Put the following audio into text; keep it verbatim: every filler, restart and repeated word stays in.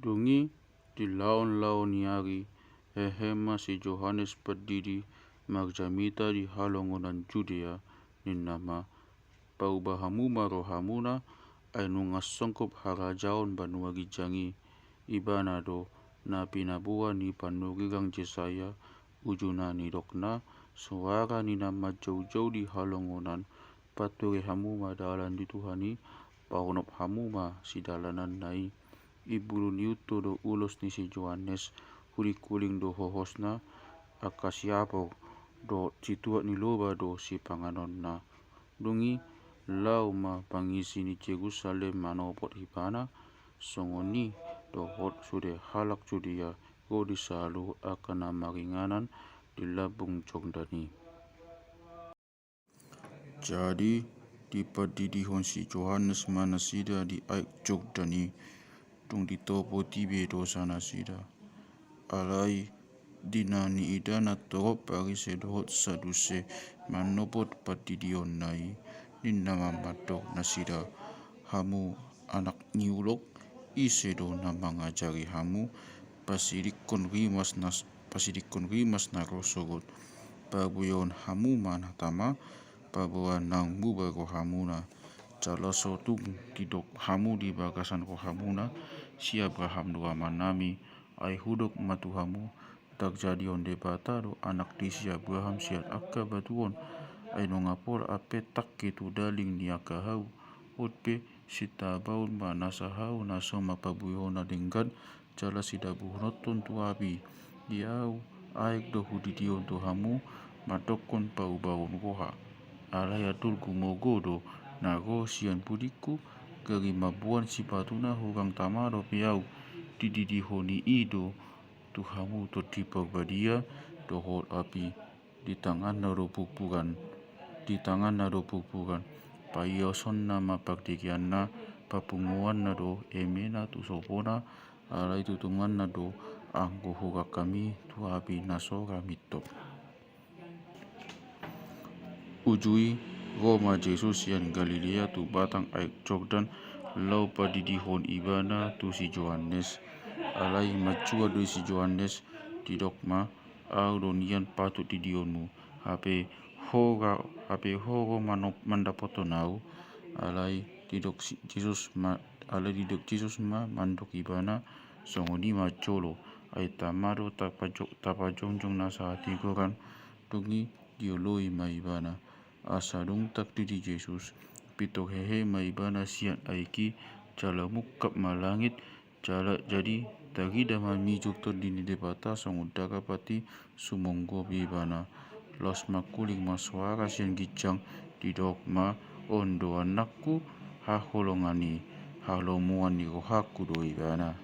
Dung i di laon-laon ni ari, hehe ma si Johannes Pandidi marjamita di halongonan Judea, ninna ma: Pauba hamu ma rohamuna, ai nunga songkop harajaon banua ginjang i. Ibana do na pinaboa ni panurirang Jesaya, ujungna nidokna: Soara ni na manjoujou di halongonan, pature hamu ma dalan ni Tuhan i, paonop hamu ma sidalananna i. Imbulu ni unto do ulos ni si Johannes, hulinghuling do hohosna, angka siapor dohot situak ni loba do sipanganonna. Dung i laho ma pangisi ni Jerusalem manopot ibana, songon i dohot sude halak Judea ro di saluhut angka na maringanan di lambung Jordan i. Jadi dipandidihon si Johannes ma nasida di aek Jordan i. Dung ditopoti be dosa nasida. Alai di na niidana torop Parise dohot Saduse manopot pandidionna i, ninna ma mandok nasida: Hamu anak ni ulok, ise do na mangajari hamu pasidingkon rimas na, pasidingkon rimas na ro sogot? Pabuehon hamu ma na tama, paboa naung muba rohamuna. Jala so tung didok hamu di bagasan rohamuna: Si Abraham do amanami. Ai hudok ma tu hamu: Tarjadihon Debata do anak ni si Abraham sian angka batu on. Ai nunga pola ampe tangke tu daging ni angka hau. On pe, sitabaon ma nasa hau na so mampabuehon na denggan, jala sidabuhononhon tu api. Di ahu aek do hudidihon tu hamu mandokkon paubahon roha. Alai andor gumogo do na ro sian pudingku, gari mamboan sipatuna hurang tama dope ahu. Dididihon i do tu hamu Tondi Parbadia dohot api. Di tanganna do purpuran, di tanganna do purpuran. Paiosonna ma pardegeanna, papunguanna do emena tu sopona, alai tutunganna do anggo hurang hami tu api na so ra mintop. Uju i ro ma Jesus sian Galilea tu batang aek Jordan, laho pandidihon ibana tu si Johannes. Alai manjua do i si Johannes, didok ma: Ahu do nian patut didionmu, hape ho ra, hape ho ro manop-, mandapothon ahu. Alai didok si Jesus ma, alai didok Jesus ma mandok ibana: Songon i ma jolo, ai tama do tapajo-, tapajongjong nasa hatigoran. Dung i dioloi ma ibana. Asa dung tardidi Jesus, pintor hehe ma ibana sian aek i, jala mungkap ma langit, jala jadi tarida ma mijur Tondi ni Debata songon dara pati sumonggop ibana. Laos mangkuling ma soara sian ginjang, didok ma: On do anakku haholongan i, halomoan ni rohangku do ibana.